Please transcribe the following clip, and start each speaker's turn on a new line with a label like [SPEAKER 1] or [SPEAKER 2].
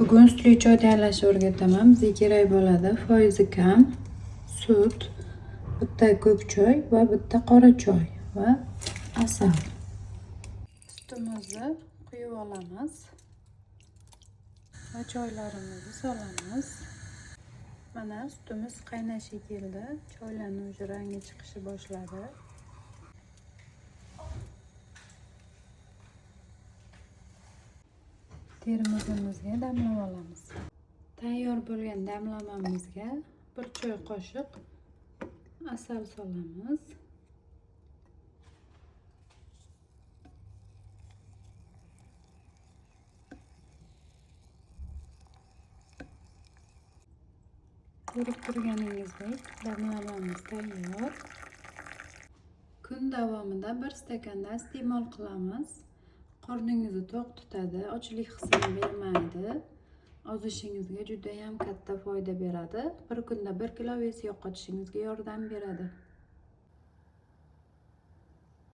[SPEAKER 1] Bugun sutli choy tayyorlashni o'rgataman. Bizga kerak bo'ladi foizi kam sut, bitta ko'k choy va bitta qora choy va asal. Sutimizni quyib olamiz va choylarimizni solamiz. Mana sutimiz qaynashga keldi. Choylarning уже rangi chiqishi boshladi. Termosimizga damlab olamiz. Tayyor bo'lgan damlamamizga 1 choy qoshiq asal solamiz. Ko'rib turganingizdek damlamamiz tayyor. Kun davomida 1 stakandan iste'mol qilamiz. Qorningizni to'q tutadi, ochlik hissini bermaydi. Ozishingizga juda ham katta foyda beradi. Bir kunda 1 kilo vес yo'qotishingizga yordam beradi.